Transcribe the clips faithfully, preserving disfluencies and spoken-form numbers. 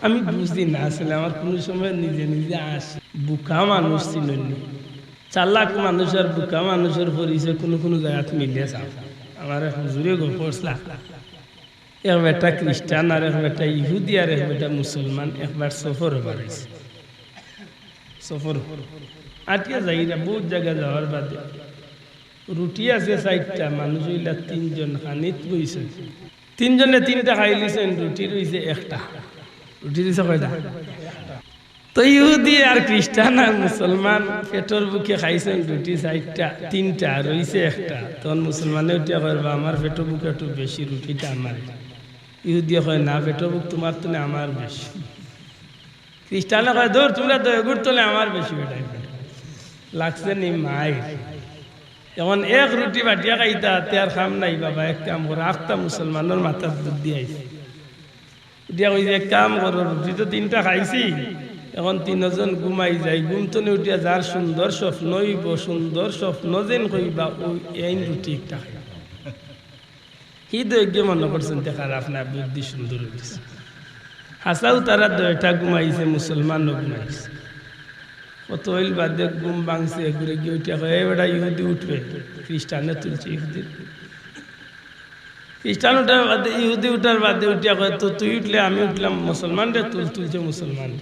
আমি বুঝি না আসলে, আমার কুনু সময় নিজে নিজে আসে। বুকা মানুষ চিনইন নি? চালাক মানুষ আর বুকা মানুষর পরিচয় কুনু কুনু জাগাত মিলে যার। আমার এক হুজুরে গফ করছলা, এক বেটা খ্রিস্টান আর এক বেটা ইহুদি আর এক বেটা মুসলমান একবার সফরো বারইছে। সফর আটিয়া যাইরা, বউত জাগা যাওয়ার বাদে রুটি আছে চাইরটা, মানুষ অইলা তিনজন খানিত বইছে। তিনজনে তিনটা খাইলিছইন, রুটি রইছে একটা। রুটি রইছে কয়টা? তো ইহুদি আর খ্রিস্টান আর মুসলমান পেটর ভুকে খাইছইন রুটি চাইরটা, তিনটা, রইছে একটা। তখন মুসলমানে উঠিয়া কয়, "বা, আমার পেটর ভুক একটু বেশি, রুটিটা আমার।" ইহুদিয়ে কয়, "না, পেটর ভুক তুমার তনে আমার বেশি।" খ্রিস্টানে কয়, "দূর, তুমরা দুইওগুর তনে আমার বেশি বেটাইন।" লাগছে নি মাইর। এখন এক রুটি বাটিয়া খাইতা, তে আর কাম নাই বাবা, এক কাম করো, আখতা মুসলমানর মাথাত বুদ্ধি আইছে। উঠিয়া কইছে, "এক কাম করো, রুটি তো তিনটা খাইছি, এখন তিনজন ঘুমাই যাই, ঘুম তনে উঠিয়া যার সুন্দর স্বপ্ন অইবো, সুন্দর স্বপ্ন যেইন কইবা, অউ এইন রুটি একটা খাই।" হি দুইওগুয়ে মনো করছইন তে খারাপ না, বুদ্ধি সুন্দর অইছে। হাছাউ তারা দুইটা ঘুমাইছে, মুসলমানও ঘুমাইছে। কত অইল বাদে ঘুম ভাঙছে, ঘুরে গিয়া উঠিয়া কয়, "এই বেটা, ইহুদি উঠবে।" খ্রিস্টানে তুলছে ইহুদি। খ্রিস্টান উঠার বাদে, ইহুদি উঠার বাদে উঠিয়া কয়, "তো তুই উঠলে আমি উঠলাম, মুসলমানরে তুল।" তুলছে মুসলমানরে।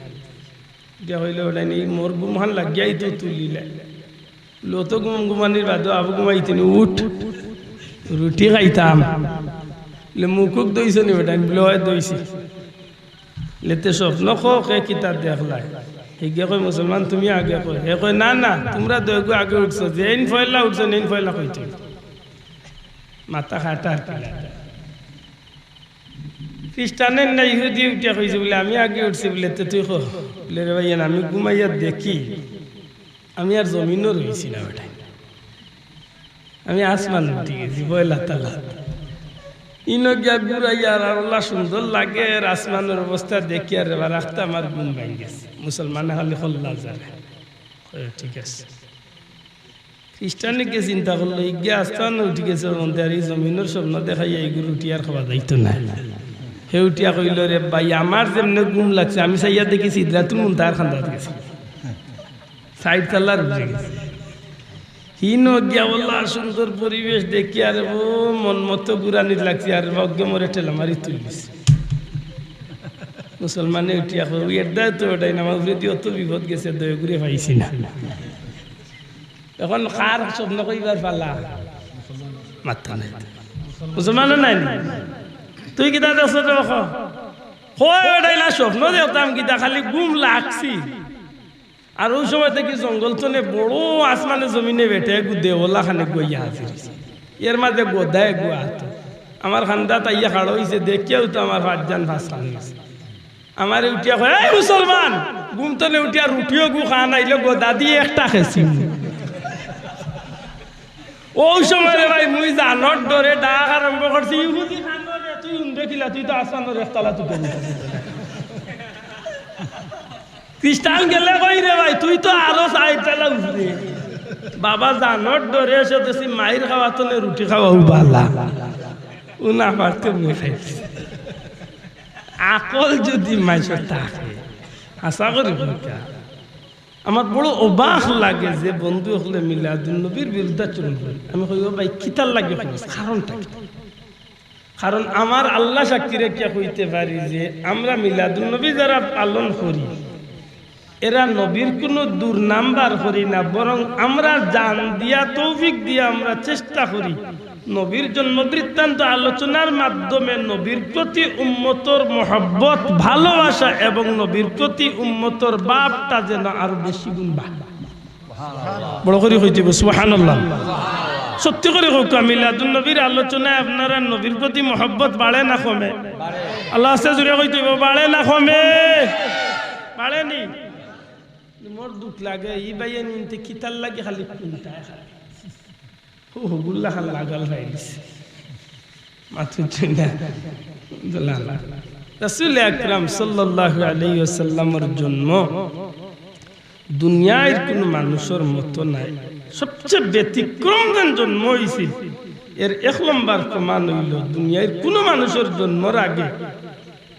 উঠিয়া কইলো, "বেটা, নি মোর ঘুমখান লাগিয়াউ তো তুলিলে।" লো তো ঘুম ঘুমানির বাদে আবু ঘুমাইতে নি, "উঠ, রুটি খাইতাম।" লে, "মুখ-উখ ধইছো নি বেটা?" বলে, "অয় ধইছি।" লে, "তে স্বপ্ন কও, কে কিতা দেখলায়?" হিগে কয়, "মুসলমান, তুমি আগে কও।" হে কয়, "না, না, তুমরা দুইওগু আগে উঠছো, যেইন পয়লা উঠছো, এইন পয়লা কইতে।" মাথা খাটা আর কি। খ্রিস্টানে না ইহুদি উঠিয়া কইছে বলে, "আমি আগে উঠছি" বলে, "তে তুই ক।" বলে, "রে ভাই, আমি ঘুমাইয়া দেখি, আমি আর জমিনো রইছি না বেটা, আমি আসমানো উঠি গেছি পয়লা তালাত।" ইনো গিয়া ঘুরাইয়া আর আল্লাহ সুন্দর লাগে, আর আসমানর অবস্থা দেখিয়া রে বা, রাখতে আমার ঘুম ভাঙি গেছে। মুসলমানে খালি কল্লা জানে। কয়, "ঠিক আছে।" খ্রিস্টানে গিয়া চিন্তা করলো, "ইগে আসমানো উঠি গেছে, মন দে আর ই জমিনর স্বপ্ন দেখাইয়া ইগুর রুটি আর খাওয়া যাইতো নায়।" হে উঠিয়া কইলো, "রে ভাই, আমার যেমনে ঘুম লাগছে, আমি চাইয়া দেখি সিদরাতুল মুনতাহার কান্দাত গেছি, চাইর তালার উপরে গেছি।" হিনো গিয়া বললা, সুন্দর পরিবেশ দেখিয়া রে বা, মন মতো ঘুরানিত লাগছে, আর অগ্গে মোরে ঠেলা মারি তুলিছে। মুসলমানে উঠিয়া কয়, "অউ এর দায় তো ওটাই না, আমার উপরেদি অত বিপদ গেছে, দুইওগুরে পাইছি না।" এখন কার স্বপ্ন কইবার পালা? মাত্তা নাই। মুসলমানও নাই নি? তুই কিতা দেখছস রে ক? কয়, "বেটা, ইলা স্বপ্ন দেখতাম কিতা, খালি ঘুম লাগছি।" আর অউ সময় থাকি জঙ্গল তনে বড় আসমানে জমিনে বেটা এগু দেওলা খান এগু আইয়া হাজির অইছে। এর মাঝে গদা এগু আতো। আমার কান্দাত আইয়া খাড়া অইছে, দেখিয়াউ তো আমার পাঁচজন পাঁচখান অইছে। আমারে উঠিয়া কয়, "এই মুসলমান, ঘুম তনে উঠিয়া রুটি ওগু খা, নাইলে গদা দি একটা খেছি।" অউ সময় রে ভাই, মুই জানর ডরে ডাক আরম্ভ করছি, "ইহুদি খানর রে, তুই উনবে কিলা, তুই তো আসমানর একতলাত উঠে গেলি।" খ্রিস্টান গেলে কই, "রে ভাই, তুই তো আরো চাইর তালা উপরে।" বাবা জানর ডরে এসে দেখছি মাইর খাওয়া তনে রুটি খাওয়াউ বালা। ও না পারতে মুই খাইছি। আকল যদি মাইনষর থাকে, আশা করি বুঝতা। আমার বড় অবাক লাগে যে বন্ধু অকলে মিলাদুন নবীর বিরুদ্ধাচরণ করে। আমি কই, "ও ভাই, কিতার লাগি করস? কারণটা কি?" কারণ আমার আল্লাহ সাক্ষী রেখিয়া কইতে পারি যে আমরা মিলাদুন নবী যারা পালন করি, এরা নবীর কুনু দুর্নাম বার করি না, বরং আমরা জান দিয়া, তৌফিক দিয়া আমরা চেষ্টা করি নবীর জন্ম বৃত্তান্ত আলোচনার মাধ্যমে নবীর প্রতি উম্মতর মহব্বত, ভালোবাসা এবং নবীর প্রতি উম্মতর ভাবটা যেন আরো বেশি গুণ বাড়ে। বড় করি কইতে অইবো, সুবহানাল্লাহ। সত্যি করি কউক্কা, মিলাদুন নবীর আলোচনায় আপনারার নবীর প্রতি মহব্বত বাড়ে না কমে? আল্লাহ আস্তে জুরে কইতে অইবো, বাড়ে না কমে? বাড়ে নি? মোর দুখ লাগে, ই ভাইয়ে নিনতে কিতার লাগি খালি কুন্তায় খালি। ও, হুগুল্লা খান লাগাল পাইলিছে। মাতুর জন্য দোলান। রাসূল আকরাম সাল্লাল্লাহু আলাইহি ওয়াসাল্লামর জন্ম দুনিয়ার কুনু মানুষর মতো নায়। সবচেয়ে ব্যতিক্রম যেন জন্ম অইছিল। এর এক নম্বর প্রমাণ অইলো, দুনিয়ার কুনু মানুষর জন্মর আগে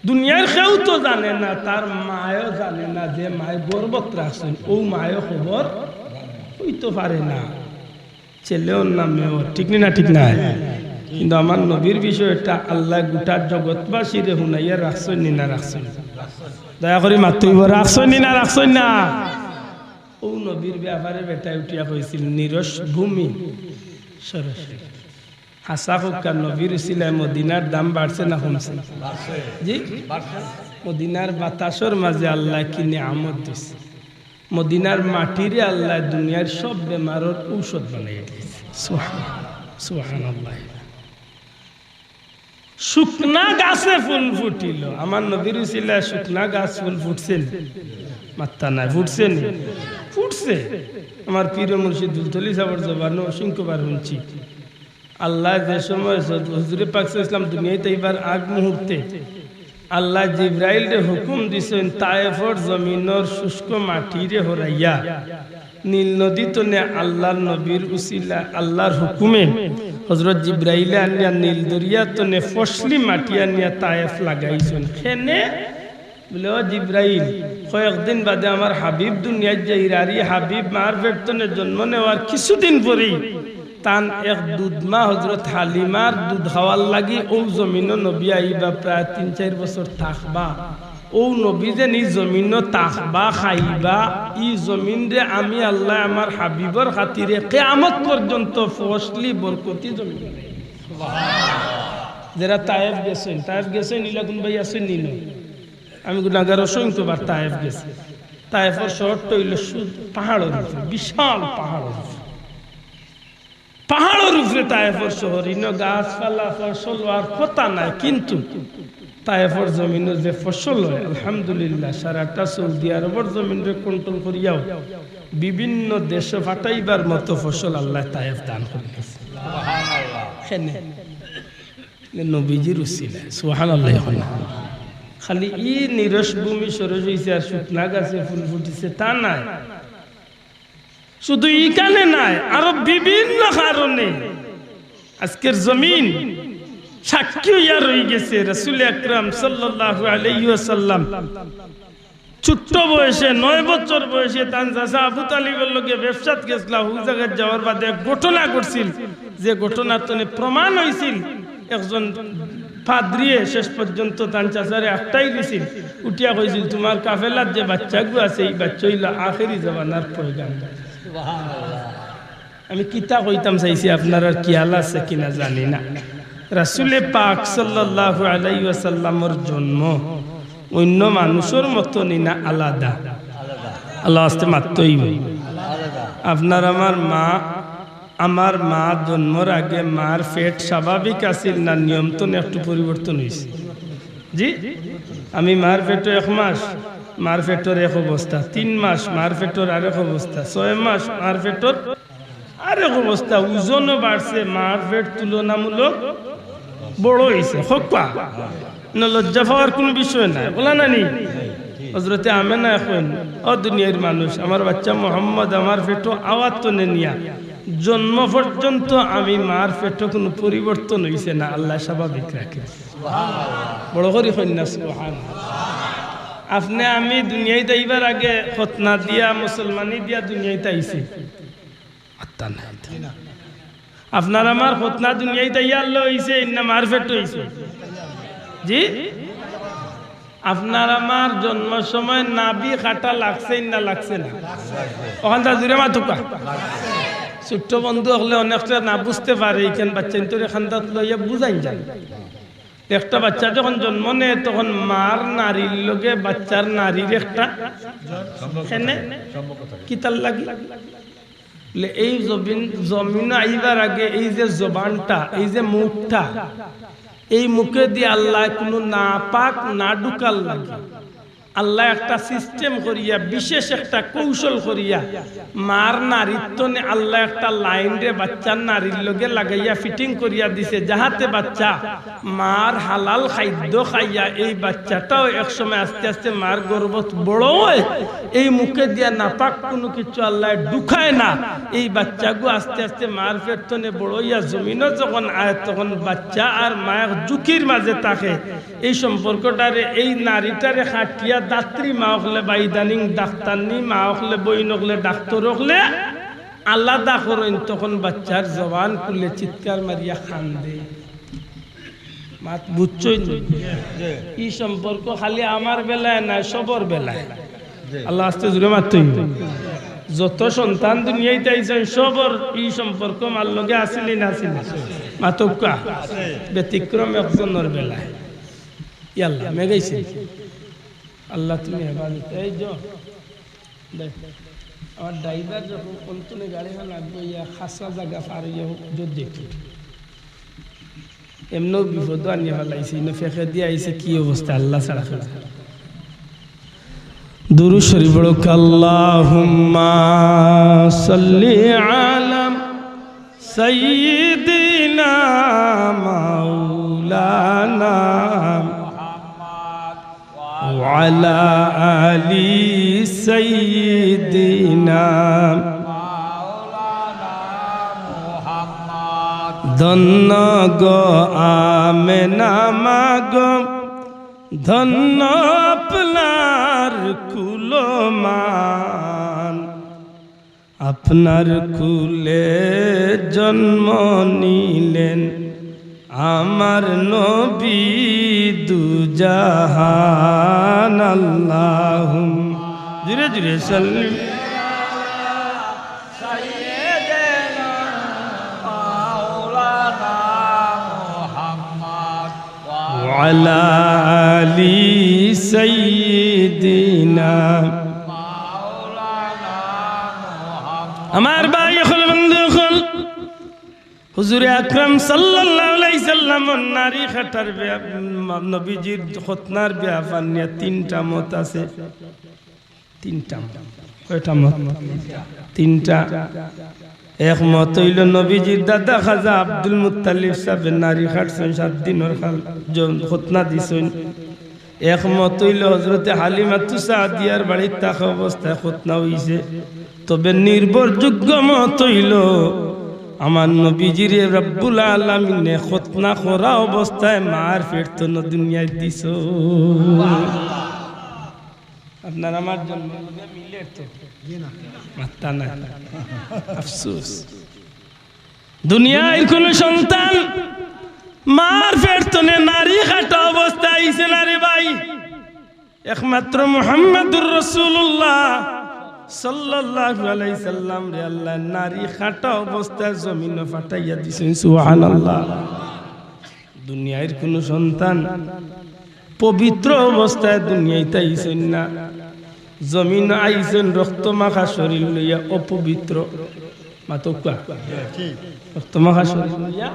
দুনিয়ার কেউ তো জানে না, তার মায়ও জানে না যে মায় গর্ভত রাখছইন, অউ মায়ও খবর অইতো পারে না। ছেলে অর না মেয়ে অর, ঠিক নি না? ঠিক নায়? কিন্তু আমার নবীর বিষয়টা আল্লায় গোটা জগৎবাসীরে হুনাইয়া রাখছইন নি না রাখছইন না? দয়া করি মাতইন, রাখছইন নি না রাখছইন না? অউ নবীর ব্যাপারে বেটায় উঠিয়া কইছিল, "নিরস ভূমি সরস।" হাছা কউক্কা, নবীর উছিলায় মদিনার দাম বাড়ছে না কমছে? জি? মদিনার বাতাসর মাঝে আল্লায় কি নিয়ামত দিছে। মদিনার মাটিরে আল্লায় দুনিয়ার সব বেমারর ঔষধ বানাইয়া দিছে। সুবহান-, সুবহানাল্লাহ। শুকনা গাছে ফুল ফুটিল। আমার নবীর উছিলায় শুকনা গাছ ফুল ফুটছে নি? মাত্তা নাই, ফুটছে নি? ফুটছে। আমার পীর মুর্শিদ ফুলতলি সাবর জবানো অসংখ্যবার হুনছি। আল্লায় যে সময় হুজুরে পাক সাল্লাল্লাহু আলাইহি ওয়াসাল্লাম দুনিয়াত আইবার আগ মুহূর্তে আল্লায় জিব্রাইলরে হুকুম দিছইন, তায়েফর জমিনর শুষ্ক মাটিরে হরাইয়া নীল নদী তনে আল্লাহর নবীর উছিলা, আল্লাহর হুকুমে হযরত জিব্রাইলে আনিয়া নীল দরিয়া তনে ফসলি মাটি আনিয়া তায়েফ লাগাইছইন। কেনে? বলে, "ও জিব্রাইল, কয়েকদিন বাদে আমার হাবিব দুনিয়াত যাইরা, আর ই হাবিব মার পেট তনে জন্ম নেওয়ার কিছুদিন পরেই তান এক দুধমা হযরত হালিমার দুধ খাওয়ার লাগি অউ জমিনো নবী আইবা।" প্রায় তিন চাইর বছর থাকবা। অউ নবী যেন ই জমিনো থাকবা, খাইবা, ই জমিনরে আমি আল্লায় আমার হাবিবর খাতিরে কিয়ামত পর্যন্ত ফসলি বরকতি জমিন। যেরা তায়েফ গেছইন, তায়েফ গেছইন, ইলা কুনবায় আছইন নি? আমি গুনাগার, অসংখ্যবার তায়েফ গেছি। তায়েফর শহরটা অইলো শুধু পাহাড়র উপরে, বিশাল পাহাড়র উপরে। পাহাড়র উপরে তায়েফর শহর, ইনো গাছপালা, ফসল অওয়ার কথা নাই, কিন্তু তায়েফর জমিনো যে ফসল অয়, আলহামদুলিল্লাহ, সারাটা সৌদি আরবর জমিনরে control করিয়াও বিভিন্ন দেশো ফাটাইবার মতো ফসল আল্লায় তায়েফ দান করি দিছে। কেনে? নবীজির উছিলায়। সুবহানাল্লাহ। খালি ই নিরস ভূমি সরস অইছে আর শুকনা গাছে ফুল ফুটিছে, তা নায়। শুধু ইখানে নায়, আরো বিভিন্ন কারণে আজকের জমিন সাক্ষী অইয়া রইগেছে। রাসূল আকরাম সাল্লাল্লাহু আলাইহি ওয়াসাল্লাম ছোট্ট বয়সে, নয় বছর বয়সে, তান চাচা আবু তালিবর লগে ব্যবসাত গেছলা। হউ জাগাত যাওয়ার বাদে এক ঘটনা ঘটছিল, যে ঘটনার তনে প্রমাণ অইছিল, একজন পাদ্রিয়ে শেষ পর্যন্ত তান চাচারে আটকাই দিছিল, উঠিয়া কইছিল, "তুমার কাফেলাত যে বাচ্চাগু আছে, ই বাচ্চা অইলো আখেরি জমানার পয়গাম্বর।" আমি কিতা কইতাম চাইছি, আপনারার খিয়াল আছে কিনা জানি না। রাসূলে পাক সাল্লাল্লাহু আলাইহি ওয়াসাল্লামর জন্ম অইন্য মানুষর মতো নি না আলাদা? আল্লাহ আস্তে মাতইন। আপনার আমার মা, আমার মা জন্মর আগে মার পেট স্বাভাবিক আছিল না, নিয়ম তনে একটু পরিবর্তন অইছে? জি, আমি মার পেটো এক মাস, মার পেটর এক অবস্থা, তিন মাস, মার পেটর আরেক অবস্থা, ছয় মাস, মার পেটর আরেক অবস্থা, ওজনও বাড়ছে, মার পেট তুলনামূলক বড় অইছে। হক্কা, না লজ্জা পাওয়ার কুনু বিষয় নাই, বলা না নি? হযরতে আমেনায় কইন, "ও দুনিয়ার মানুষ, আমার বাচ্চা মোহাম্মদ আমার পেটো আওয়ার তনে নিয়া জন্ম পর্যন্ত আমি মার পেটো কুনু পরিবর্তন অইছে না, আল্লায় স্বাভাবিক রাখে।" বড় করি কইন না, সুবহানাল্লাহ। আপনে আমি দুনিয়াত আইবার আগে খতনা দিয়া, মুসলমানি দিয়া দুনিয়াত আইছি। আত্তা নাই। আপনার আমার খতনা দুনিয়াত আইয়া আল্লাহ অইছে, ইন্না মার পেটো অইছে। জি? আপনার আমার জন্মর সময় নাভি কাটা লাগছে, ইন্না লাগছে না? অখানতা জুরে মাতুক্কা। ছোট্ট বন্ধু অকলে অনেকটা না বুঝতে পারে, ইখান বাচ্চাইন্তরে কান্দাত লইয়া বুঝাইন যান। একটা বাচ্চা যখন জন্ম নেয়, তখন মার নাড়ির লগে বাচ্চার নাড়ির একটা কেনে কিতার লাগি? বলে, এই জমিন, জমিন আইবার আগে এই যে জবানটা, এই যে মুখটা, এই মুখেদি আল্লায় কুনু নাপাক না ঢুকার লাগি আল্লায় একটা system করিয়া, বিশেষ একটা কৌশল করিয়া, মার নাড়ির তনে আল্লায় একটা line রে বাচ্চার নাড়ির লগে লাগাইয়া fitting করিয়া দিছে, যাহাতে বাচ্চা মার হালাল খাদ্য খাইয়া এই বাচ্চাটাও একসময় আস্তে আস্তে মার গর্ভত বড় অয়। এই মুখে দিয়া নাপাক কুনু কিচ্ছু আল্লায় ঢুকায় না। এই বাচ্চাগু আস্তে আস্তে মার পেট তনে বড় অইয়া জমিনো যখন আয়, তখন বাচ্চা আর মা এক ঝুঁকির মাঝে থাকে। এই সম্পর্কটারে, এই নাড়িটারে কাটিয়া দাত্রী মা অকলে বা ইদানিং ডাক্তারনি মা অকলে, বইন অকলে, ডাক্তর অকলে আলাদা করইন, তখন বাচ্চার জবান খুলে চিৎকার মারিয়া কান্দে। মাত বুঝছইন নি? ই সম্পর্ক খালি আমার বেলায় নায়, সবর বেলায়। আল্লাহ আস্তে জুরে মাতইন। যত সন্তান দুনিয়াইত আইছইন, সবর ই সম্পর্ক মার লগে আছিল নি না আছিল না? মাতউক্কা। ব্যতিক্রম একজনর বেলায়। ইয়াল্লা, মেঘ আইছে। আল্লাহ তুমি হেফাজত। এই যে, দেখ, আমার driver যখন অন্তনে গাড়িখান লাগবো, ইয়া খাসা জাগা পার অইয়া হোক, জোর দেখি। এমনেও বিপদ আনিয়া ফালাইছে, ইনো ফেকে দিয়া আইছে, কি অবস্থা আল্লাহ ছাড়া কেউ জানে। দুরূদ শরীফ পড়ো, আল্লাহুম্মা সাল্লি আলা সাইয়্যিদিনা মাওলানা وعلى آل سيدنا। ধন্য গো আমেনা মা গো, ধন্য আপনার কুলমান। আপনার কুলে জন্ম নিলেন আমার নবী দুজাহান। আল্লাহুম্মা, জুরে জুরে সাল্লি। وعلى آل سيدنا। আমার ভাই অকল, বন্ধু অকল, হুজুরে আকরাম সাল্লাল্লাহু আলাইহি সাল্লামর নাড়ি কাটার বেয়া-, নবীজির খতনার ব্যাপার নিয়া তিনটা মত আছে। তিনটা। কয়টা মত? তিনটা। এক মত অইলো নবীজির দাদা খাজা আব্দুল মুত্তালিব সাবে নাড়ি কাটছইন, সাত দিনর কাল জ-, খতনা দিছইন। এক মত অইলো হযরতে হালিমাতু সাদিয়ার বাড়িত থাকা অবস্থায় খতনা অইছে। তবে নির্ভরযোগ্য মত অইলো আমার নবীজিরে রব্বুল আলামিনে খতনা করা অবস্থায় মার পেট তনে দুনিয়াত দিছইন। আপনার আমার জন্ম লগে মিলে তো? মাত্তা নাই। আফসোস। দুনিয়ার কুনু সন্তান মার পেট তনে নাড়ি কাটা অবস্থায় আইছে না রে ভাই। একমাত্র মুহাম্মাদুর রাসূলুল্লাহ সাল্লাল্লাহু আলাইহি সাল্লামরে আল্লায় নাড়ি কাটা অবস্থায় জমিনো পাঠাইয়া দিছইন। সুবহানাল্লাহ। দুনিয়ার কুনু সন্তান পবিত্র অবস্থায় দুনিয়াইত আইছইন না, জমিনো আইছইন রক্ত মাখা শরীর লইয়া অপবিত্র। মাতউক্কা। রক্ত মাখা শরীর লইয়া।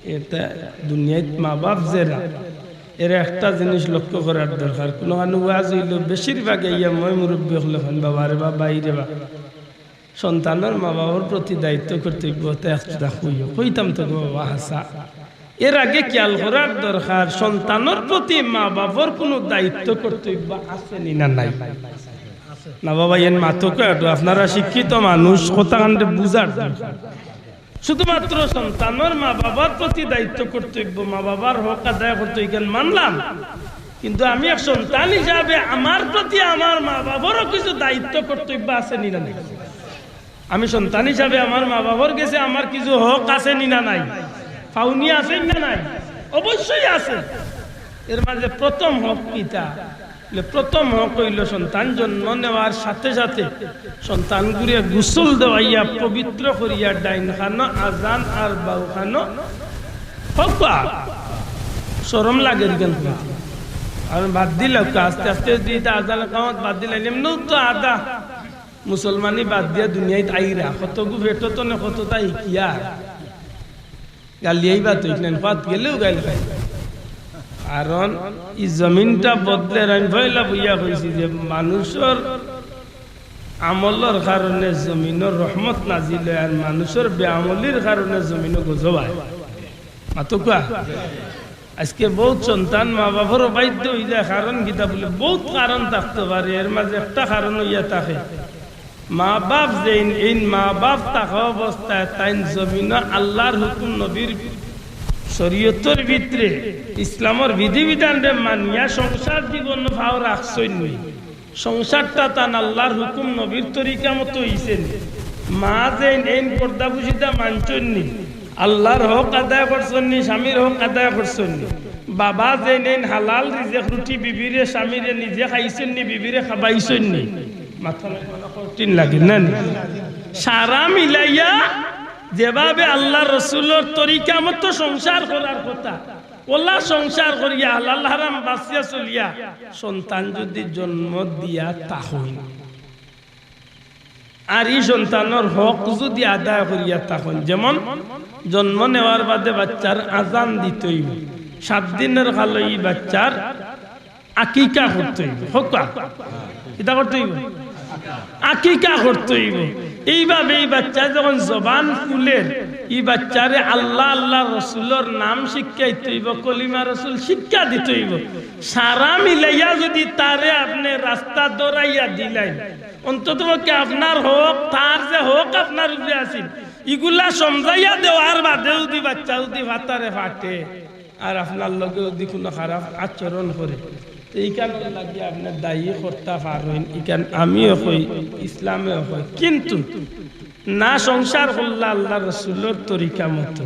এটা দুনিয়াইত মা বাপ যেরা, এরা একটা জিনিস লক্ষ্য করার দরকার। কুনুখানো ওয়াজ অইলো, বেশিরভাগ ইয়া ময় মুরব্বি অকলে কইন, "বাবা রে বা, ভাই রে বা।" সন্তানর মা বাবার প্রতি দায়িত্ব কর্তব্য তো একটু কইও, কইতাম তো গো বাবা, হাছা। এর আগে খেয়াল করার দরকার, সন্তানর প্রতি মা বাবার কুনু দায়িত্ব কর্তব্য আছে নি না নাই? না বাবা, এন মাতউক্কা একটু, আপনারা শিক্ষিত মানুষ, কথাখানরে বুঝার দরকার। শুধুমাত্র সন্তানর মা বাবার প্রতি দায়িত্ব কর্তব্য, মা বাবার হক আদায় করতে, ইখান মানলাম, কিন্তু আমি এক সন্তান হিসাবে আমার প্রতি আমার মা বাবারও কিছু দায়িত্ব কর্তব্য আছে নি না নাই? আমি সন্তান হিসাবে আমার মা বাবার গেছে আমার কিছু হক আছে নি না নাই? পাওনি আছে নি না নাই? অবশ্যই আছে। এর মাঝে প্রথম হক কিতা? বলে, প্রথম হক অইলো সন্তান জন্ম নেওয়ার সাথে সাথে সন্তানগুরে গোসল দেওয়াইয়া পবিত্র করিয়া ডাইন খানো আজান আর বাউ খানো হকবা। শরম লাগের কেন? আর বাদ দিলাউক্কা, আস্তে আস্তে যদি ইতা আজান কামত বাদ দিলাইলে এমনেও তো আধা মুসলমানি বাদ দিয়া দুনিয়াইত আইরা, কতগু পেটো তনে কততা হিকিয়া। গালিয়াইবা তো, ইখান পাত গেলেও গাইল খাই। কারণ ই জমিনটা বদলের, আমি পয়লা বইয়া কইছি যে মানুষর আমলর কারণে জমিনর রহমত নাজিল অয়, আর মানুষর বেআমলির কারণে জমিনো গজব আয়। মাতউক্কা? আজকে বউত সন্তান মা বাফরও বাধ্য অইযায়, কারণ কিতা বুলে, বউত কারণ থাকতো পারে, এর মাঝে একটা কারণ অইয়া থাকে মা বাফ যেইন, এইন মা বাফ থাকা অবস্থায় তাইন জমিনো আল্লার হুকুম, নবীর শরীয়তর ভিতরে, ইসলামর বিধিবিধানরে মানিয়া সংসার জীবনো পাও রাখছইন নি। সংসারটা তান আল্লার হুকুম, নবীর তরিকা মতো অইছে নি। মা যেইন, এইন পর্দাপুশিদা মানছইন নি, আল্লার হক আদায় করছইন নি, স্বামীর হক আদায় করছইন নি। বাবা যেইন, এইন হালাল রিজেক রুটি বিবিরে, স্বামীরে নিজে খাইছইন নি, বিবিরে খাবাইছইন নি। মাতখান কঠিন লাগে না নি? সারা মিলাইয়া যেভাবে আল্লার রসুলর তরিকা মতো সংসার করার কথা, অলা সংসার করিয়া, হালাল হারাম বাছিয়া চলিয়া, সন্তান যুদি জন্ম দিয়া থাকইন, আর ই সন্তানর হক যুদি আদায় করিয়া থাকইন, যেমন জন্ম নেওয়ার বাদে বাচ্চার আজান দিতে অইবো, সাত দিনর কালো ই বাচ্চার আকিকা করতে অইবো। হক্কা? কিতা করতে অইবো? আকিকা করতে অইবো। এইভাবে ই বাচ্চা যখন জবান খুলের, ই বাচ্চারে আল্লা, আল্লার রসুলর নাম শিক্ষা দিতে অইবো, কলিমা রসুল শিক্ষা দিতে অইবো। সারা মিলাইয়া যুদি তারে আপনে রাস্তা ধরাইয়া দিলাইন, অন্তত পক্ষে আপনার হক, তার যে হক আপনার উপরে আছিল, ইগুলা সমঝাইয়া দেওয়ার বাদেও যুদি বাচ্চা যুদি ফাতারে ফাটে, আর আপনার লগে যুদি কুনু খারাপ আচরণ করে, তে ইখানর লাগি আপনে দায়ী করতা পারইন। ইখান আমিও কই, ইসলামেও কয়, কিন্তু না সংসার করলা আল্লার রসুলর তরিকা মতো,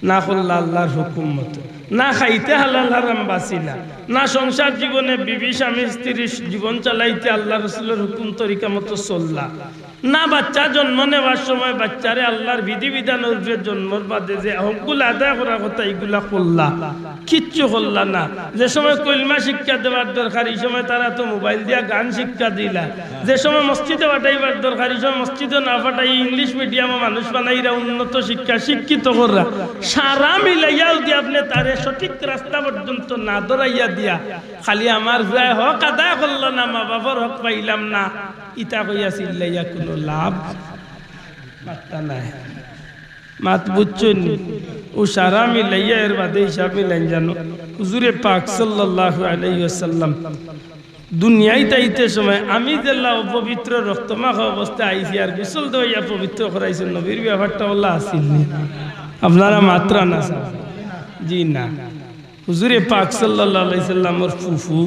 না করলা আল্লার হুকুম মতো, না খাইতে হালাল হারাম বাছিলা, না সংসার জীবনে বিবি স্বামী স্ত্রীর জীবন চালাইতে আল্লার রসুলর হুকুম তরিকা মতো চললা, না বাচ্চা জন্ম নেওয়ার সময় বাচ্চারে আল্লার বিধিবিধান অনুযায়ী জন্মর বাদে যে হকগুলা আদায় করার কথা, ইগুলা করলা, কিচ্ছু করলা না। যে সময় কলমা শিক্ষা দেওয়ার দরকার, ই সময় তারা তো মোবাইল দিয়া গান শিক্ষা দিলা। যে সময় মসজিদে পাঠাইবার দরকার, ই সময় মসজিদে না পাঠাই, ইংলিশ মিডিয়ামো মানুষ বানাইরা, উন্নত শিক্ষা শিক্ষিত কররা। সারা মিলাইয়া যুদি আপনে তারে সঠিক রাস্তা পর্যন্ত না ধরাইয়া দিয়া, খালি আমার পুয়ায় হক আদায় করলো না, মা বাফর হক পাইলাম না, ইতা কইয়া চিল্লাইয়া কুনু লাভ মাত্তা নাই। মাত বুঝছইন নি? অউ সারা মিলাইয়া এর বাদে হিসাব মিলাইন জানো। হুজুরে পাক সাল্লাল্লাহু আলাইহি ওয়াসাল্লাম দুনিয়াইত আইতে সময় আমি যেলা অপবিত্র রক্তমাখা অবস্থায় আইছি আর গোসল দেওয়াইয়া পবিত্র করাইছইন, নবীর ব্যাপারটা অলা আছিল নি? আপনারা মাতরা না সাব। জি না। হুজুরে পাক সাল্লাল্লাহু আলাইহি সাল্লামর ফুফু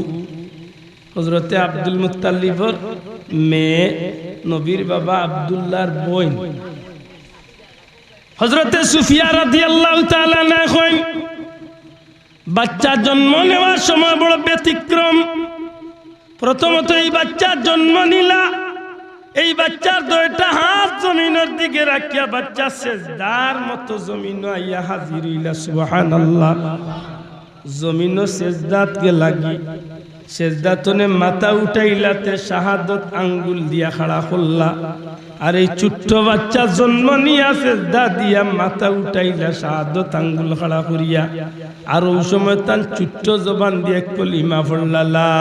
হজরতে আব্দুল মুত্তালিবর মেয়ে, নবীর বাবা আব্দুল্লাহর বইন। হজরতে সুফিয়া রাদিয়াল্লাহু তাআলা আনহা কইন, বাচ্চা জন্ম নেওয়ার সময় বড় ব্যতিক্রম। প্রথমত এই বাচ্চা জন্ম নিলা, এই বাচ্চার দুইটা হাত জমিনর দিকে রাখিয়া বাচ্চা সেজদার মতো জমিনো আইয়া হাজির অইলা। সুবহানাল্লাহ। জমিনো সেজদাত গেলাগি, সেজদা তনে মাথা উঠাইলাতে শাহাদত আঙ্গুল দিয়া খাড়া করলা। আর এই ছোট্ট বাচ্চা জন্ম নিয়া সেজদা দিয়া মাথা উঠাইলা শাহাদত আঙ্গুল খাড়া করিয়া। আর অউ সময় তান ছোট্ট জবান দিয়া কলিমা পড়লা, লা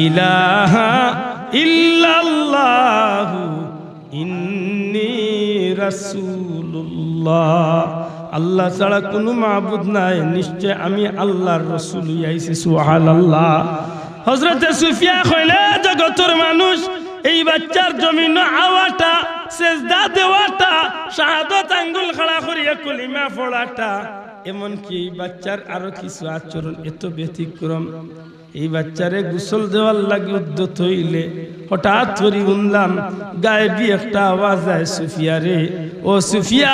ইলাহা ইল্লাল্লাহু ইন্নী রাসূলুল্লাহ। আল্লাহ ছাড়া কুনু মাবুদ নাই, নিশ্চয় আমি আল্লাহর রসুল অইয়া আইছি। সুবহানাল্লাহ। হজরতে সুফিয়া কইলে, জগতর মানুষ, এই বাচ্চার জমিনো আওয়াটা, সেজদা দেওয়াটা, শাহাদত আঙ্গুল খাড়া করিয়া কলিমা পড়াটা, এমনকি এই বাচ্চার আরো কিছু আচরণ এত ব্যতিক্রম, এই বাচ্চারে গোসল দেওয়ার লাগি উদ্যত অইলে হঠাৎ করি হুনলাম গায়েবী একটা আওয়াজ আয়, "সুফিয়া রে, ও সুফিয়া,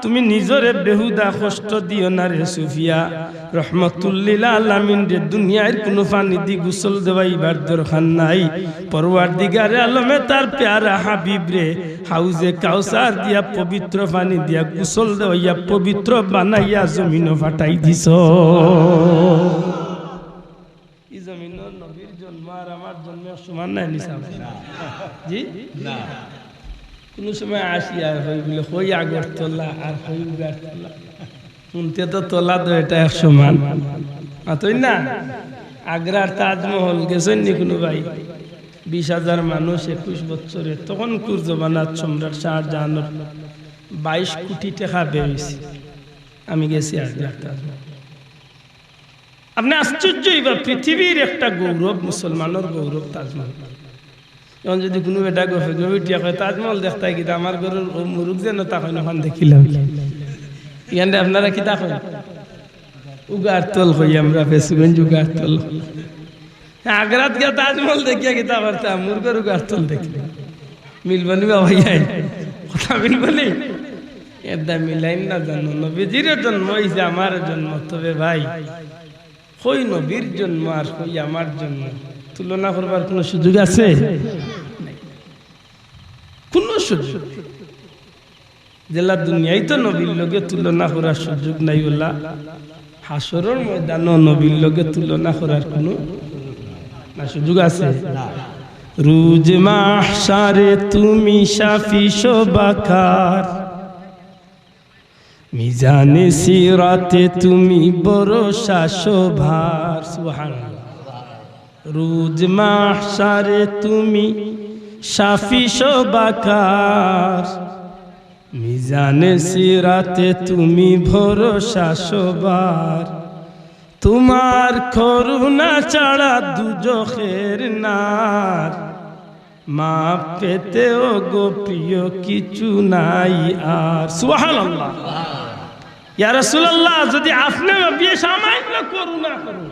তুমি নিজরে বেহুদা কষ্ট দিও না রে সুফিয়া।" রহমতুল্লিল আলামিনরে দুনিয়ার কুনু পানি দি গোসল দেওয়াইবার দরকার নাই। পরওয়ারদিগারে আলমে তার পেয়ারা হাবিবরে হাউজে কাউসার দিয়া পবিত্র পানি দিয়া গোসল দেওয়াইয়া পবিত্র বানাইয়া জমিনো পাঠাই দিছো। ই জমিনো নবীর জন্ম আর আমার জন্ম এক সমান নায় নি সাব? জি? না। কুনু সময় আসি আর কই বুলে, কই আগরতলা আর কই উগারতলা। হুনতে তো তলা তো এটা এক সমান। মাতইন না? আগ্রার তাজমহল গেছইন নি কুনু ভাই? বিশ হাজার মানুষ একুশ বছরে, তখনকুর জমানাত সম্রাট শাহজাহানর বাইশ কুটি টেকা ব্যয় অইছে। আমি গেছি আগ্রার তাজমহল। আপনে আশ্চর্য অইবা, পৃথিবীর একটা গৌরব, মুসলমানর গৌরব তাজমহল। এখন যুদি কুনু বেটা গফে গফে উঠিয়া কয়, "তাজমহল দেখতায় কিতা, আমার ঘরর অউ মুরুগ যেন তা কইন, অখান দেখিলাও।" ইখানরে আপনারা কিতা কইন? উগারতল কই আমরা, ফেঞ্চুগঞ্জ উগারতল। আগ্রাত গিয়া তাজমহল দেখিয়া কিতা করতাম, মুরগর উগারতল দেখি। মিলবো নি বাবা, ইয়াই কথা মিলবো নি? এরদায় মিলাইন না জানো, নবীজির জন্ম অইছে, আমার জন্ম। তবে ভাই, কই নবীর জন্ম আর কই আমার জন্ম, তুলনা করবার কুনু সুযোগ আছে? কুনু সুযোগ নাই। যেলা দুনিয়াত তো নবীর লগে তুলনা করার সুযোগ নাই, অলা হাশরর ময়দানো নবীর লগে তুলনা করার কুনু না সুযোগ আছে? না। রোজ মাহশারে তুমি শাফি সবাকার, মিজানে সিরাতে তুমি ভরসা সবার। সুবহানাল্লাহ। রোজ মাহশারে তুমি শাফি সবাকার, মিজানে সিরাতে তুমি ভরসা সবার। তোমার করুণা ছাড়া দুজখের নার, মাফ পেতে ও গো প্রিয় কিছু নাই আর। সুবহানাল্লাহ। ইয়া রাসূলুল্লাহ, যুদি আপনে নবী সামান্য করুণা করইন,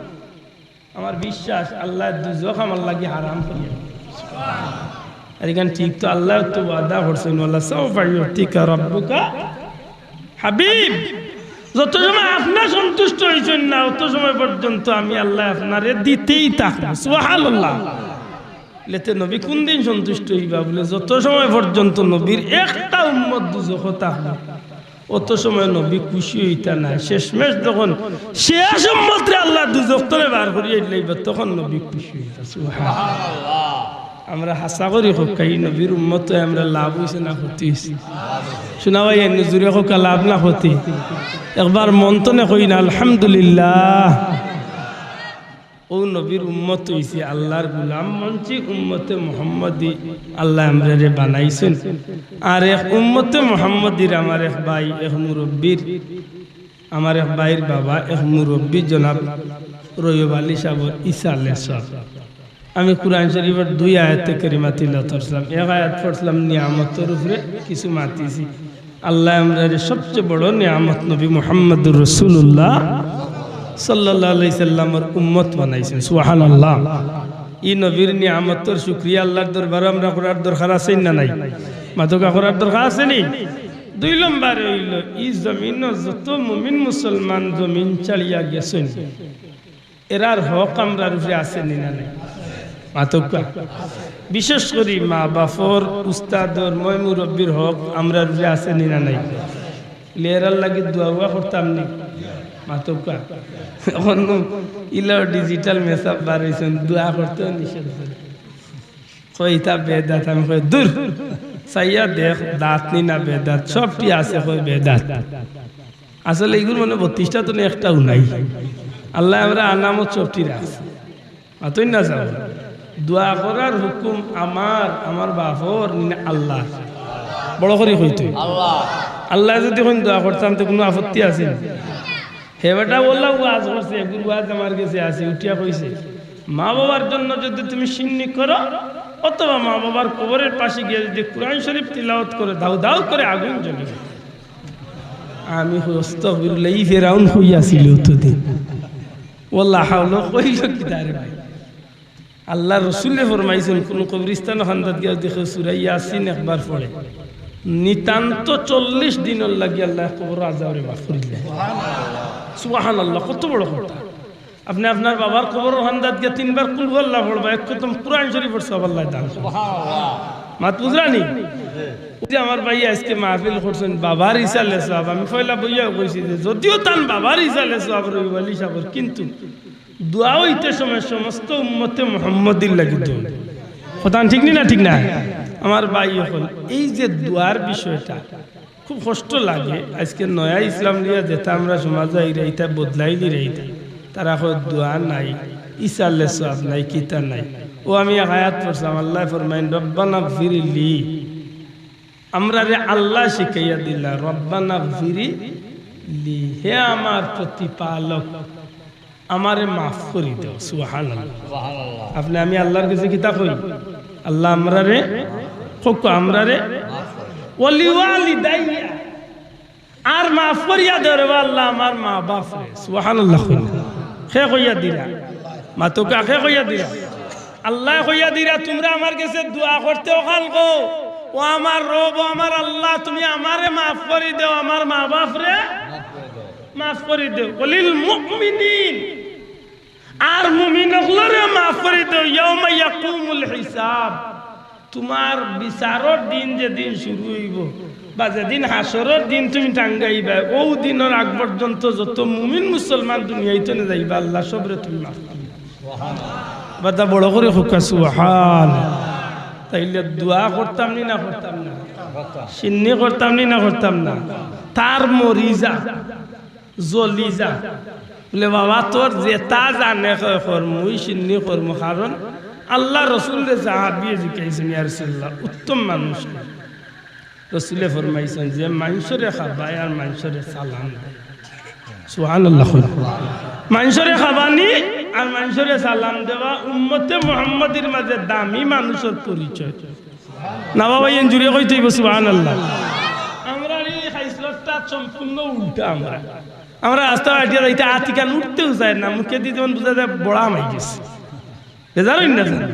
আমার বিশ্বাস আল্লায় দুজখ আমার লাগি হারাম করিয়া দিবা। আর ইখান ঠিক তো, আল্লায় তো ওয়াদা করছইন, "ওয়ালা সাউফা ইউতিকা রাব্বুকা হাবিব।" যত সময় আপনে সন্তুষ্ট অইছইন না, অত সময় পর্যন্ত আমি আল্লায় আপনারে দিতেই থাকমু। সুবহানাল্লাহ। লেতে নবী কুনদিন সন্তুষ্ট অইবা? বলে, যত সময় পর্যন্ত নবীর একটা উম্মত দুজখো থাকবো, অত সময় নবী খুশি অইতা নায়। শেষমেশ যখন শেষ উম্মতরে আল্লায় দুজখ তনে বার করিয়া দিলাইবা, তখন নবী খুশি অইতা। সুবহানাল্লাহ। আমরা হাছা করি কউক্কা, ই নবীর উম্মত অইয়া আমরার লাভ অইছে না ক্ষতি অইছে? শুনা ভাই, এমনে জুরে কউক্কা, লাভ না ক্ষতি? একবার মন তনে কইন না, আলহামদুলিল্লাহ। অউ নবীর উম্মত অইছি, আল্লার গুলাম মানছি, উম্মতে মুহাম্মদী আল্লায় আমরারে বানাইছইন। আর এক উম্মতে মুহাম্মদীর আমার এক ভাই, এক মুরব্বির, আমার এক ভাইর বাবা, এক মুরব্বি জনাব রইয়ব আলী সাবর ইসালে সওয়াব। আমি কুরআন শরিফর দুই আয়াতে কারিমা তিলাওয়াত করছিলাম। এক আয়াত পড়ছিলাম নিয়ামতর উপরে, কিছু মাতিছি। আল্লায় আমরারে সবচে বড় নিয়ামত নবী মুহাম্মদুর রাসূলুল্লাহ সাল্লাল্লাহু আলাইহি সাল্লামর উম্মত বানাইছইন। সুবহানাল্লাহ। ই নবীর নিয়ামতর শুকরিয়া আল্লার দরবারো আমরা করার দরকার আছে না নাই? মাতউক্কা, করার দরকার আছে নি? দুই নম্বরে অইলো, ই জমিনো যত মুমিন মুসলমান জমিন ছাড়িয়া গেছইন, এরার হক আমরার উপরে আছে নি না নাই? মাতউক্কা। বিশেষ করি মা বাফর, উস্তাদর, ময় মুরব্বির হক আমরার উপরে আছে নি না নাই? লে এরার লাগি দোয়া উয়া করতাম নি? মাতউক্কা। অখন ইলাও digital মেসাব বার অইছইন, দোয়া করতেও নিষেধ করে। কয়, "ইতা বেদাত।" আমি কই, "দূর, চাইয়া দেখ, দাঁত নি না বেদাত, সবটি আছে," কয়, "বেদাত।" আসলে ইগুর মনো বত্রিশটা তো একটাও নাই। আল্লায় আমরার আনামত সবটি রাখছে। মাতইন না যাও। দোয়া করার হুকুম আমার, আমার বাফর, নি না আল্লার? বড় করি কইতে। আল্লায় যুদি কইন দোয়া করতাম, তে কুনু আপত্তি আছে নি? হে বেটা, অলা ওয়াজ করছে, এগুর ওয়াজ আমার গেছে আছে, উঠিয়া কইছে, "মা বাবার জন্য যুদি তুমি শিন্নি করো, অথবা মা বাবার কবরের পাশে গিয়া যুদি কুরআন শরিফ তিলাওয়াত করো, দাউ দাউ করে আগুন জ্বলে।" আমি কই, "আস্তাগফিরুল্লাহ, ই ফেরাউন কই আছিল অতদিন?" ওয়াল্লাহ হাওলা কইলো কিতা রে ভাই? আল্লার রসুলে ফরমাইছইন, কুনু কবরস্থানর কান্দাত গিয়া দেখে সূরা ইয়াসিন একবার পড়ে, নিতান্ত চল্লিশ দিনর লাগি আল্লায় কবরর আযাবরে মাফ করি দিলা। সুবহানাল্লাহ, কত বড় কথা। আপনে আপনার বাবার কবরর কান্দাত গিয়া তিনবার কুল হু আল্লাহ পড়বা, এক খতম কুরআন শরিফর সওয়াব আল্লায় দান করবা। মাত বুঝরা নি? অউ যে আমার ভাইয়ে আইজকে মাহফিল করছইন, বাবার ইসালে সওয়াব। আমি পয়লা বইয়াও কইছি যে যুদিও তান বাবার ইসালে সওয়াব রইয়ব আলী সাবর, কিন্তু দোয়া অইতে সময় সমস্ত উম্মতে মুহাম্মদীর লাগি দোয়া। কথা ঠিক নি না? ঠিক না? আমার ভাই অকল, এই যে দোয়ার বিষয়টা খুব কষ্ট লাগে। আইজকে নয়া ইসলাম লইয়া যেতা আমরা সমাজো আইরা, ইতা বদলাইলিরা ইতা। তারা কয়, "দোয়া নাই, ইসালে সওয়াব নাই, কিতা নাই।" ও আমি এক আয়াত পড়ছিলাম, আল্লায় ফরমাইন, "রব্বানা গফিরলি।" আমরারে আল্লায় শিখাইয়া দিলা, "রব্বানা গফিরলি, হে আমার প্রতিপালক, আমারে মাফ করি দেও।" সুবহানাল্লাহ। সুবহানাল্লাহ। আপনে আমি আল্লার গেছে কিতা কই? আল্লাহ আমরারে, কউক্কা, আমরারে, ওয়ালিওয়ালিদাইয়া, আর মাফ করিয়া দেও রে বা আল্লাহ আমার মা বাফরে। সুবহানাল্লাহ। কে কইয়া দিরা? মাতউক্কা, কে কইয়া দিরা? আল্লায় কইয়া দিরা, তুমরা আমার গেছে দোয়া করতে অখান কও, "ও আমার রব, ও আমার আল্লাহ, তুমি আমারে মাফ করি দেও, আমার মা বাফরে মাফ করি দেও।" ওয়ালিল মুমিনিন, আর মুমিন অকলরে মাফ করি দেও, ইয়াউমা ইয়াকুমুল হিসাব, তুমার বিচারর দিন যেদিন শুরু অইবো, বা যেদিন হাশরর দিন তুমি টাঙ্গাইবায়, অউ দিনর আগ পর্যন্ত যত মুমিন মুসলমান দুনিয়া থনে যাইবা, আল্লাহ সবরে তুমি মাফ করি দেও। বাদা বড় করি কউক্কা সুবহান। তাইলে দোয়া করতাম নি না করতাম না? শিন্নি করতাম নি না করতাম না? তার মরি যা, জ্বলি যা। বলে, "বাবা, তোর যেতা জানে কয় করমু, ই শিন্নি করমু।" কারণ আল্লার রসুলরে সাহাবিয়ে জিকাইছইন, "ইয়া রাসুলুল্লাহ, উত্তম মানুষ কে?" রসুলে ফরমাইছইন যে, "মানষরে খাবায় আর মানষরে সালাম দেয়।" সুবহানাল্লাহ। মানষরে খাবানি আর মানষরে সালাম দেওয়া উম্মতে মুহাম্মাদির মাঝে দামি মানুষর পরিচয়। না বাবা, ইন জুরে কইতে অইবো সুবহানাল্লাহ। আমরার ই খাইছলতটা সম্পূর্ণ উল্টা। আমরা, আমরা রাস্তা আটিয়া যাইতে আতিকান উঠতেও চায় না, মুখেদি যেমন বুঝা যায় বড়া মাই গেছে। বেজার অইন না জানো?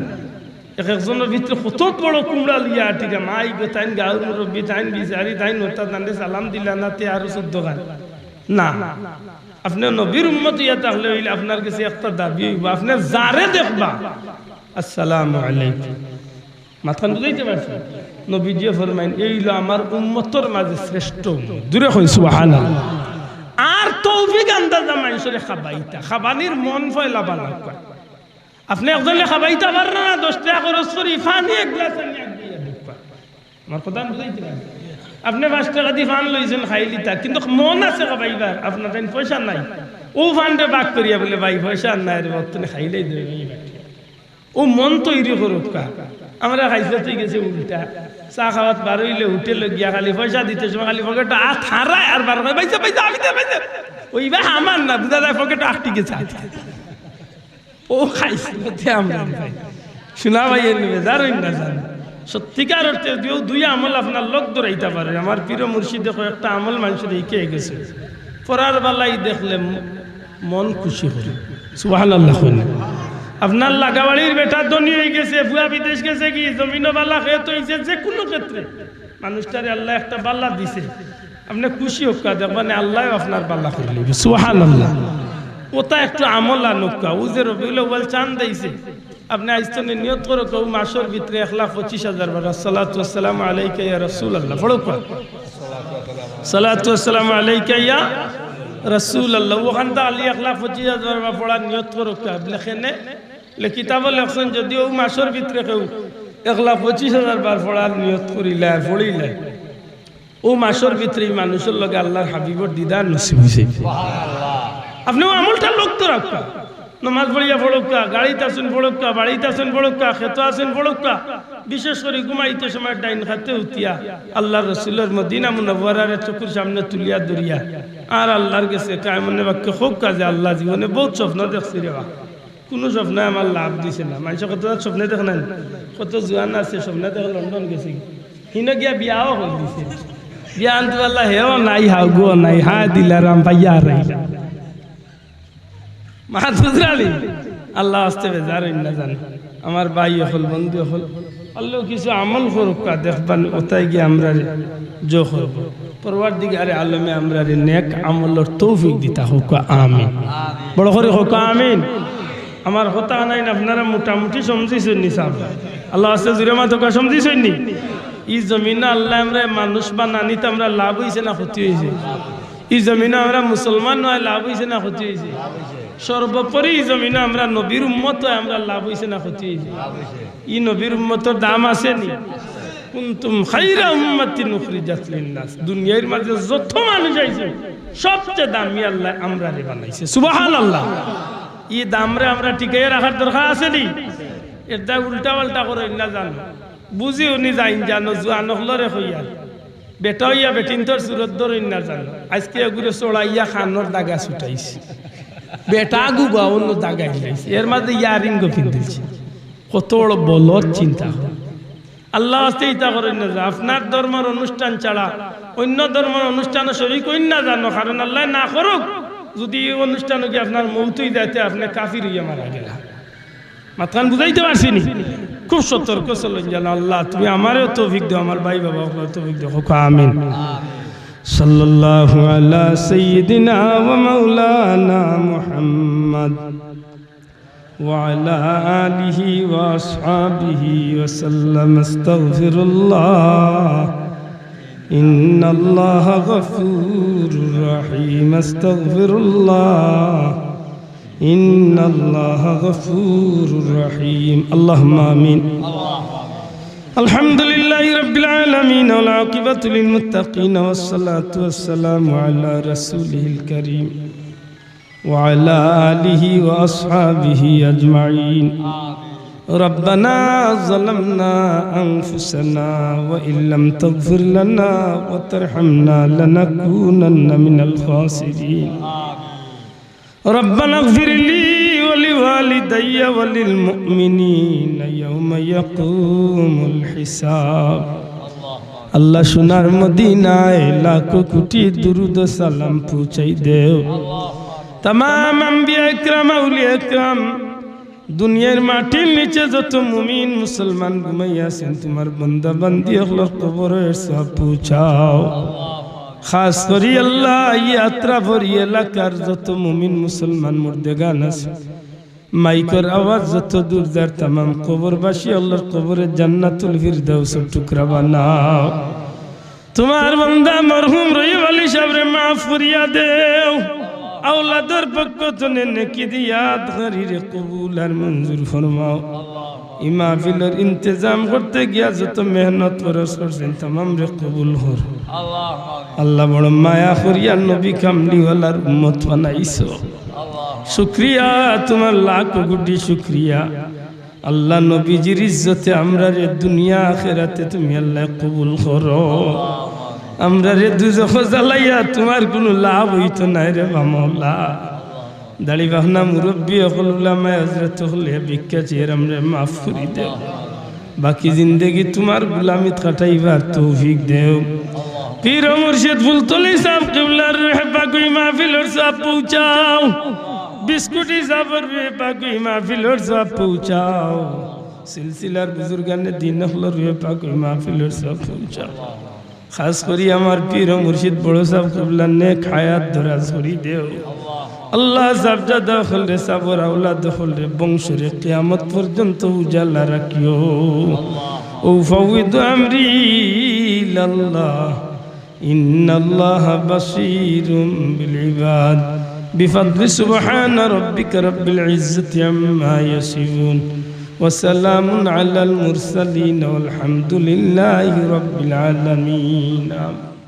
এক একজনর ভিতরে কত বড় কুমড়া লইয়া আটিকা, মাই গো, তাইন গাঁওর মুরব্বি, তাইন বিচারি, তাইন ওতা, তানরে সালাম দিলা না, তে আরো চৌদ্দ খান। না, আপনে নবীর উম্মত অইয়া থাকলে অইলে আপনার গেছে একটা দাবি অইবো, আপনে যারে দেখবা, "আসসালামু আলাইকুম।" মাতখান বুঝাইতে পারছি? নবীজিয়ে ফরমাইন, "এই অইলো আমার উম্মতর মাঝে শ্রেষ্ঠ উম্মত।" জুরে কইন সুবহানাল্লাহ। আর তৌফিক আন্দাজা মানষরে খাবাইতা, খাবানির মন ফয়লা বালা কয়। আপনে একজনরে খাবাইতা পাররা না, দশ টেকা খরচ করি পানি এক গ্লাস আনিয়া দিয়া দেখবা। আমার কথা বুঝাইতে পারছি? আপনে পাঁচ টেকা দি পান লইছইন, খাইলিতা, কিন্তু মন আছে খাবাইবার, আপনার তাইন পয়সা নাই। অউ পানরে ভাগ করিয়া বলে, "ভাই, পয়সা আর নাই রে, অত তুমি খাইলাই দেবে।" অউ মন তৈরি করউক্কা। আমরা খাইছলত অই গেছে উল্টা। চা খাওয়াত বার অইলে হোটেলো গিয়া খালি পয়সা দিতে সময় খালি পকেটো আত হারায় আর বার করে, "পয়সা, পয়সা, আমি দে, পয়সা।" অউ ইবা আমার না, বুঝা যায় পকেটো আটকি গেছে আত। অউ খাইছলতে আমরা ভাই। শুনা ভাই, এর নিবে, যার অইন না জানো। সত্যিকার অর্থে যুদি অউ দুই আমল আপনার লগ ধরাইতা পারে, আমার পীর মুর্শিদে কয়েকটা আমল মানষরে হিকাই গেছে। পরার বালাই দেখলে ম-, মন খুশি করে। সুবহানাল্লাহ কইন। আপনার লাগাবাড়ির বেটা ধনী অই গেছে, ফুয়া বিদেশ গেছে গি, জমিনো বালা খেত অইছে, যে কুনু ক্ষেত্রে মানুষটারে আল্লায় একটা বালা দিছে, আপনে খুশি অউক্কা, দেখবা নে আল্লায়ও আপনার বালা করিলিবো। সুবহানাল্লাহ। অতা একটু আমল আনউক্কা। অউ যে রবিউল আউয়াল চান্দ আইছে, আপনে আইজ থনে নিয়ত করউক্কা, অউ মাসর ভিতরে এক লাখ পঁচিশ হাজার বার আসসালাতু ওয়াসসালামু আলাইকা ইয়া রাসুলাল্লাহ পড়উক্কা। আসসালাতু ওয়াসসালামু আলাইকা ইয়া রাসুলাল্লাহ। অখানতা খালি এক লাখ পঁচিশ হাজার বার পড়ার নিয়ত করউক্কা। বলে কেনে? বলে কিতাবো লেখছইন, যুদি অউ মাসর ভিতরে কেউ এক লাখ পঁচিশ হাজার বার পড়ার নিয়ত করিলায়, পড়িলায়, অউ মাসর ভিতরে ই মানুষর লগে আল্লার হাবিবর দিদার নসিব অইছে। আপনে অউ আমলটা লগ ধরাউক্কা। নমাজ পড়িয়া পড়উক্কা, গাড়িত আছইন পড়উক্কা, বাড়িত আছইন পড়উক্কা, খেতো আছইন পড়উক্কা। বিশেষ করি ঘুমাইতে সময় ডাইন কাতে হুতিয়া আল্লার রসুলর মদিনা মুনাওয়ারারে চকুর সামনে তুলিয়া ধরিয়া আর আল্লার গেছে কায়মনে বাক্যে কউক্কা যে, "আল্লাহ, জীবনে বউত স্বপ্ন দেখছি রে বা।" কুনু স্বপ্নে আমার লাভ দিছে না। মানষে কত স্বপ্নে দেখে না নি? কত জুয়ান আছে স্বপ্নে দেখে লন্ডন গেছে, হিনো গিয়া বিয়াও করি দিছে। বিয়া আনতে পারলা, হেও নাই, হাউগুও নাই, হায় দিলারাম পাইয়া আর আইলা। মাত বুঝরানি? আল্লার ওয়াস্তে বেজার অইন না জানো। আমার ভাই অকল, বন্ধু অকল, আল্লাহ কিছু আমল করউক্কা, দেখবা নে অতায় গিয়া আমরারে জো করবো। পরওয়ারদিগারে আলমে আমরারে নেক আমলর তৌফিক দিতা কউক্কা, আমিন। বড় করি কউক্কা, আমিন। আমার কথা নাই না, আপনারা মোটামুটি সমঝিছইন নি সাব? আল্লার ওয়াস্তে জুরে মাতউক্কা, সমঝিছইন নি? ই জমিনো আল্লায় আমরারে মানুষ বানানিত আমরার লাভ অইছে না ক্ষতি অইছে? ই জমিনো আমরা মুসলমান অওয়ায় লাভ অইছে না ক্ষতি অইছে? সর্বোপরি ই জমিনো আমরা নবীর উম্মত অওয়ায় আমরার লাভ অইছে না ক্ষতি অইছে? ই নবীর উম্মতর দাম আছে নি? কুনতুম খাইরা উম্মাতিন উখরিজাত লিন্নাস। দুনিয়ার মাঝে যত মানুষ আইছে, সবচেয়ে দামি আল্লায় আমরারে বানাইছে। সুবহানাল্লাহ। ই দামরে আমরা টিকাইয়া রাখার দরকার আছে নি? এরদায় উল্টা পাল্টা করইন না জানো, বুঝি হুনি যাইন জানো, জুয়ান অকলরে কইয়ার, বেটা অইয়া বেটিন্তর সুরত ধরইন না জানো। আইজকে এগুরে চড়াইয়া কানর দাগা ছুটাইছে, বেটা গুবা অন্য দাগা হিলাইছে, এর মাঝে ইয়ারিং গো ফিন্দিলছে। কত বড় বলদ চিন্তা করো। আল্লার ওয়াস্তে ইতা করইন না যে আপনার ধর্মর অনুষ্ঠান ছাড়া অন্য ধর্মর অনুষ্ঠানো শরিক অইন না জানো, কারণ আল্লায় না করুক, যুদি ই অনুষ্ঠানো গিয়া আপনার মউত অই যায় তে আপনে কাফির অইয়া মারা গেলা। মাতখান বুঝাইতে পারছি নি? খুব সতর্ক চলইন যেন। আল্লাহ, তুমি আমারেও তৌফিক দেও, আমার ভাই বাবা অকলরে তৌফিক দেও। কউক্কা আমিন। সাল্লাল্লাহু আলা সাইয়্যিদিনা ওয়া মাওলানা মুহাম্মদ ওয়া আলা আলিহি ওয়া আসহাবিহি ওয়া সাল্লাম। আস্তাগফিরুল্লাহ। ইন্নাল্লাহা গাফুরুর রহিম। আস্তাগফিরুল্লাহ। ইন্নাল্লাহা গাফুরুর রহিম। আল্লাহুম্মা আমিন। আলহামদুলিল্লাহি রাব্বিল আলামিন, ওয়াল আকিবাতু লিল মুত্তাকিন, ওয়াস সালাতু ওয়াস সালামু আলা রাসূলিহিল কারীম ওয়া আলা আলিহি ওয়া আসহাবিহি আজমাইন। ربنا ظلمنا أنفسنا وإن لم تغفر لنا وترحمنا لنكونن من الخاسرين. ربنا اغفر لي ولوالدي وللمؤمنين يوم يقوم الحساب. আল্লাহ, সোনার মদিনায় লাখো কোটি দুরুদ ও সালাম পৌঁছাই দেও। তামাম আম্বিয়া একরাম, আউলিয়া একরাম, দুনিয়ার মাটির নিচে যত মুমিন মুসলমান ঘুমাইয়া আছেন, তোমার বান্দা বান্দি অকলর কবরর সওয়াব পৌঁছাও। খাস করি আল্লাহ, ই আত্রাফর ই এলাকার যত মুমিন মুসলমান মুর্দেগান আছে, মাইকর আওয়াজ যত দূর যার, তামাম কবরবাসী অকলর কবরে জান্নাতুল ফিরদাউসর টুকরা বানাও। তোমার বান্দা মরহুম রহিম আলী সাবরে মাফ করিয়া দেও। আওলাদর পক্ষ তনে নেকি দিয়া ইয়াদগারিরে কবুল আর মঞ্জুর ফরমাও। ই মাহফিলর ইন্তেজাম করতে গিয়া যত মেহনত খরচ করছেন, তামামরে কবুল কর। আল্লাহ বড় মায়া করিয়া নবী কামলিওয়ালার উম্মত বানাইছো। শুকরিয়া, তোমার লাখ কোটি শুকরিয়া। আল্লাহ, নবীজির ইজ্জতে আমরারে দুনিয়া আখেরাতে তুমি আল্লাহ কবুল করো। আমরারে দুজখো জ্বালাইয়া তোমার কুনু লাভ অইতো নায় রে বা মওলা। দাড়ি পাকনা মুরব্বি অকল, উলামায়ে হজরত অকলে ভিক্ষা চেয়ে আমরারে মাফ করি দেও। বাকি জিন্দেগি তোমার গুলামিত কাটাইবার তৌফিক দেও। পীর ও মুর্শিদ ফুলতলি সাব কিবলার রুহে পাক ই মাহফিলর সওয়াব পৌঁছাও। বিস্কুটি সাবর রুহে পাক ই মাহফিলর সওয়াব পৌঁছাও। সিলসিলার বুজুর্গানে দিন অকলর রুহে পাক ই মাহফিলর সওয়াব পৌঁছাও। খাস করি আমার পীর ও মুর্শিদ বড় সাব কিবলার নেক হায়াত দরাজ করি দেও। আল্লাহ, সাবজাদা অকলরে, সাবর আওলাদ অকলরে, বংশরে কিয়ামত পর্যন্ত উজালা রাখিও। أفوض أمري إلى الله إن الله بصير بالعباد. بفضل سبحان ربك رب العزة عما يصفون وسلام على المرسلين والحمد لله رب العالمين. آمين.